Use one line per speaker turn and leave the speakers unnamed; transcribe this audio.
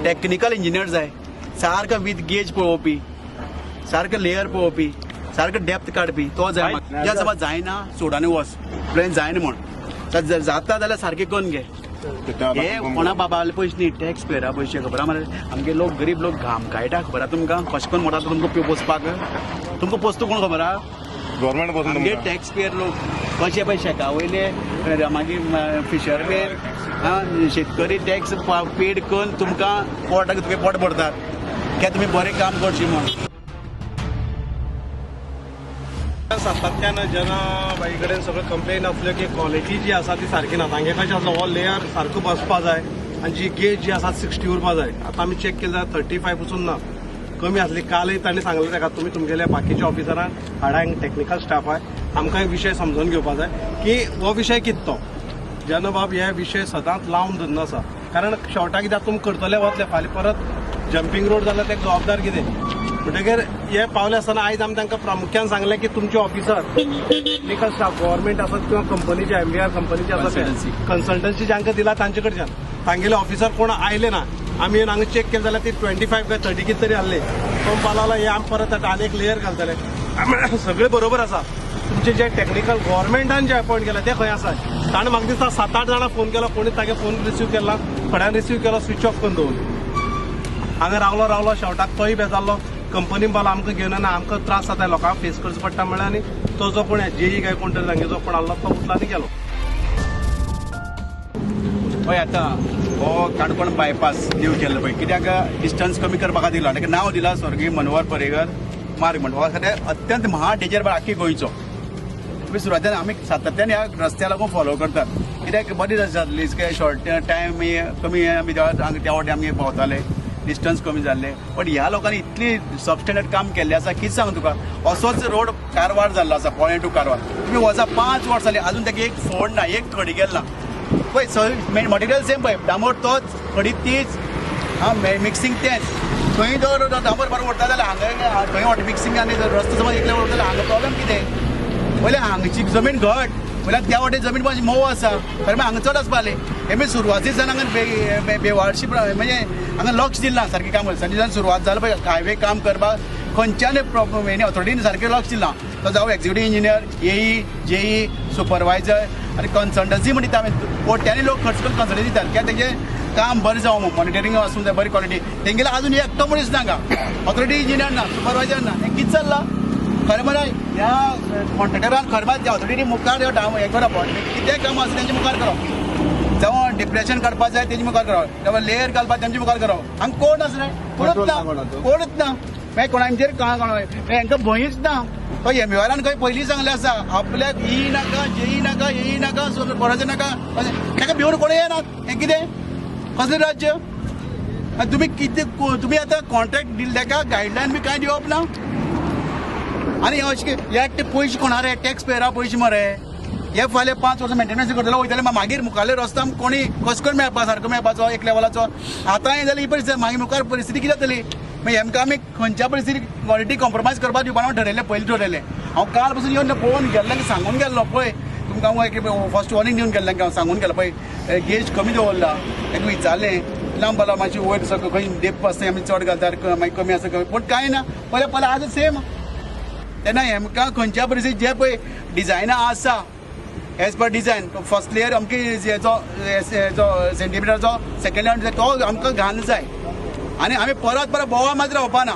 Technical engineer जाय, सारको with gauge पळोवपी, सारको लेयर पळोवपी, सारको डेप्थ काडपी तो जाय म्हाका. ज्या समज जायना सोड आनी वच, तुवें जायना म्हण तर जर जाता जाल्यार सारकें करून घे. हे कोणा बाबाले पयशे न्ही, टॅक्स पेयरा पयशे. खबर आहा मरे, आमगे लोक गरीब लोक घाम काडटा, खबर आहा तुमकां? कशें करून म्हणटा तुमकां पोसपाक, तुमकां पोसता कोण खबर आहा?
गव्हर्मेंट बसून.
आमगे टॅक्स पेयर लोक कशे पळय शेका वयले, मागीर फिशरमॅन, शेतकरी टॅक्स पेड करून तुमकां पोटाक, तुगे पोट भरतात कित्याक तुमी बरें काम करचें म्हूण.
सातत्यान जेन्ना बाई कडेन सगळ्यो कंप्लेन आसल्यो की क्वॉलिटी जी आसा ती सारकी ना. तांगे कशें आसलो, हो लेयर सारको बसपा जाय आनी जी गेज जी आसा 60 उरपा जाय. आतां आमी चॅक केली जाल्यार 35 पसून ना, कमी आसली. कालय तांणी सांगलें ताका, तुमी तुमगेल्या बाकीच्या ऑफिसरांक हाडा, टॅक्निकल स्टाफ आहाय, आमकां विशय समजून घेवपा जाय की हो विशय कितें तो. जेन्ना बाब हे विशय सदांच लावन धरना आसा, कारण शेवटाक कित्याक तुमी करतले वतले, फाल्यां परत जंपींग रोड जाल्यार तेका जबाबदार कितें? म्हणटगीर हे पावले आसतना आयज आमी तांकां प्रामुख्यान सांगलें की तुमचे ऑफिसर, टेक्निकल स्टाफ, गव्हर्मेंट आसत किंवा कंपनीचे, एमव्हीआर कंपनीचे आसत,
Consultancy.
कन्सल्टन्सी जांकां दिला तांचे कडच्यान तांगेले ऑफिसर कोण आयले ना. आमी येवन हांगा चॅक केलें जाल्यार ती 25 काय 30 कितें तरी आहले. तो म्हणपाक लागलो, हे आमी परत आतां आनी एक लेयर घालतले, सगळें बरोबर आसा. तुमचे जे टॅक्निकल गव्हर्मेंटान जे अपॉयंट केला ते खंय आसा? ताणें म्हाका दिसता सात आठ जाणां फोन केलो, कोणी तागे फोन रिसीव केला, थोड्यान रिसीव केलो, स्विच ऑफ करून दवरलो. हांगा रावलो रावलो, शेवटाक तोय बेजारलो. कंपनी पावलो, आमकां घेवन येना, आमकां त्रास जाता, लोकांक फेस करचो पडटा म्हणलें. आनी तो जो कोण जेई काय कोण तरी तांगे जो कोण आहलो तो उठला आनी गेलो.
हय, आतां हो काणकोण बायपास न्यू केल्लो पळय, कित्याक डिस्टन्स कमी करपा खातीर दिला. ताका नांव दिला स्वर्गीय मनोहर पर्रीकर मार्ग म्हण. हो सद्या अत्यंत महा डेंजर आख्खी गोंयचो. तुमी सुरवातेन आमी सातत्यान ह्या रस्त्या लागून फॉलो करतात, कित्याक बरी जातली शॉर्ट टायम कमी. आमी त्या वाटे आमी भोंवताले, डिस्टन्स कमी जाल्ले. बट ह्या लोकांनी इतली सबस्टँडर्ड काम केल्लें आसा, कितें सांगू तुका. असोच रोड कारवार जाल्लो आसा, पोळें टू कारवार. तुमी वचा, 5 वर्सां जालीं, अजून ताका एक फोड ना, एक खडी गेल ना. पळय, सगळें मटेरियल सेम पळय, डांबर तोच, खडी तीच, हा मिक्सिंग तेंच. थंय जर डांबर बरो उरता जाल्यार हांगा थंय हॉट मिक्सिंग आनी रस्तो समज एकले उरता जाल्यार हांगा प्रॉब्लम कितें? पयलें हांगची जमीन घट, पयल्यार त्या वाटेन जमीन मातशी मोव आसा, खरें हांगा चड आसपा. हे मी सुरवाती सावन हांगा बेवारशी, म्हणजे हांगा लक्ष दिलें ना सारकें काम. जावन सुरवात जाली पळय हायवे काम करपाक, खंयच्यान ऑथॉरिटीन सारकें लक्ष दिलां. तो जावं एक्झिक्युटीव इंजिनियर, एई, जेई, सुपरवायजर आनी कन्सल्टन्सी म्हणटा, आमी कोट्यांनी लोक खर्च करून कन्सल्टन्सी दितात कित्याक तेजें काम बरें जावं म्हूण, मॉनिटरींग आसूं जाय बरी क्वॉलिटी. तेंगेले अजून एकटो मनीस ना हांगा, ऑथॉरिटी इंजिनियर ना, सुपरवायजर ना. हें कितें चल्लां? खरें म्हळ्यार ह्या कॉन्ट्रॅक्टरान खरें म्हळ्यार ऑथॉरिटी मुखार हें करप, कितें काम आसा तेंचे मुखार करप, जावं डिप्रेशन काडपा जाय तेजे मुखार करप, जावं लेयर घालपा तेंचे मुखार करप. हांगा कोण आसा रे? कोणूच ना, कोणूच ना. मागीर कोणाचेर हांकां भंयच ना. तो एमयूआरान खंय पयलीं सांगलें आसा, आपल्याक ई नाका, जेई नाका, एई नाका, कोणाचें नाका, ताका भिवन कोण येना. हें कितें कसलें राज्य? आनी तुमी कितें, तुमी आतां कॉन्ट्रॅक्ट दिले ताका गायडलायन बी कांय दिवप ना. आनी अशें हे ते पयशे कोणा रे? टॅक्स पेयरा पयशे मरे. हे फाल्यां 5 वर्सां मेंटेनन्स करतले वयतले, मागीर मुखारले रस्तो आमकां कोणी कशें करून मेळपा, सारको मेळपाचो एक लेवलाचो? आतां हें जाल्यार ही परिस्थिती, मागीर मुखार परिस्थिती कितें जातली? मागीर हेमकां आमी खंयच्या परिस्थितीक क्वॉलिटी कॉम्प्रोमायज करपाक दिवपा ना ठरयलें, पयलीं ठरयलें. हांव काल पसून येवन पळोवन गेल्ल्यांक सांगून गेल्लो पळय तुमकां, हांव एक फर्स्ट वॉर्निंग दिवन गेल्ल्यांक हांव सांगून गेलो पळय, गेज कमी दवरला. ताका विचारलें, लांब बाला मातशी वयर सगळं खंय डेप आसता आमी चड घालतात, मागीर कमी आसा कमी, पूण कांय ना. पळय पळय आज सेम. तेन्ना हेमकां खंयच्या परिस्थितीक जे पळय डिजायनां आसा, as per design, first layer अमकी हेचो हेचो सेंटीमिटरचो, सेकंड लेयर तो आमकां घालूंक जाय. आनी आमी परत परत बोवाळ मात रावपा ना.